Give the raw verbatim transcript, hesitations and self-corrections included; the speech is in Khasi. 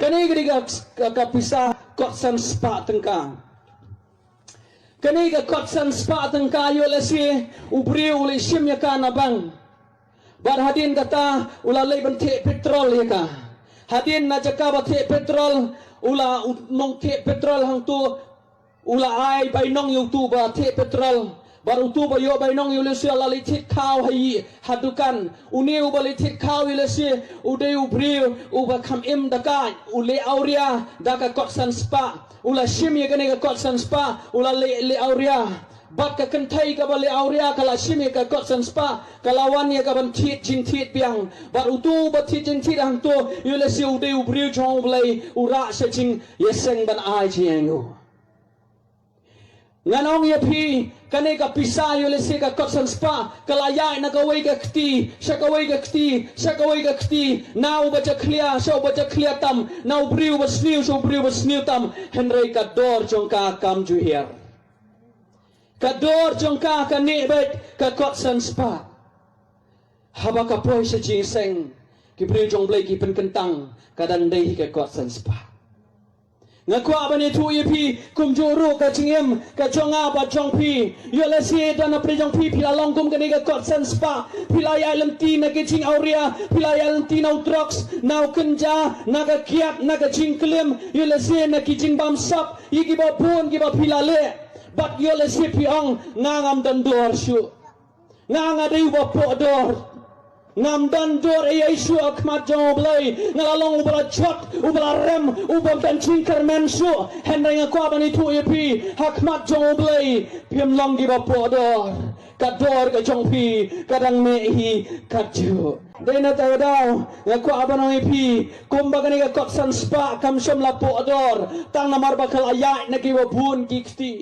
Kane ka dei ka, ka, ka pisa kot san spah tyngka. Kane ka kot san spah tyngka ïoh lehse u briew u la shim ïa ka na bank. Bad hadien kata u la leit ban thied petrol ïa ka. Hadien na jaka ba thied petrol u la u nongthied petrol hangto u la ai bainong ïa uto ba thied petrol. Bad uto ba ïoh bainong ïoh lehse la leit thied khaw ha ïing ha dukan. Une uba leit thied khaw ïoh lehse u dei u briew uba kham im dakaid, u leh awria da ka kot san spah. U la shim ïa kane ka kot san spah, u la leh, leh awria. Bad ka kynthei kaba leh awria ka la shim ïa ka kot san spah, ka la wan ïa ka ban thied jingthied biang. Bad uto ba thied jingthied hangto ïoh lehse u dei u briew jong U Blei, u rah sha jingïaseng ban ai jingïainguh. Ngan ong ïa phi, kane ka pisa ïoh lehse ka kot san spah ka la ïaid na kawei ka kti sha kawei ka kti sha kawei ka kti, na uba jakhlia sha uba jakhlia tam, na u briew uba sniew sha u briew uba sniew tam, hynrei ka dor jong ka kam ju hiar. Ka dor jong ka ka neh beit ka kot san spah. Haba ka poi sha jingïaseng, ki briew jong U Blei ki pynkyntang, ka dang dei hi ka kot san spah. Nga kwah ban ïathuh ïa phi, kumjuh ruh ka jingim ka jong nga bad jong phi. Ïoh lehse don na pdeng jong phi, phi la long kum kane ka kot san spah. Phi la ïaid lynti na ki jingawria, phi la ïaid lynti na u drugs, na u kynja, na ka kiad, na ka jingklim, ïoh lehse na ki jingbamsap ïa kiba bun kiba phi la leh. Bad ïoh lehse phi ong, nga ngam don dor shuh. Nga, nga dei uba poh dor. Ngam don dor ei ei shuh ha khmat jong U Blei. Nga la long uba la jot, uba la rem, uba ym don jingkyrmen shuh. Hynrei nga kwah ban ïathuh ïa phi, ha khmat jong U Blei phim long kiba poh dor. Ka dor ka jong phi ka dang neh hi katjuh. Dei na kata ka daw nga kwah ban ong ïa phi, kumba kane ka kot san spah kam shym la poh dor, tang namar ba ka la ïaid na kiba bun ki kti.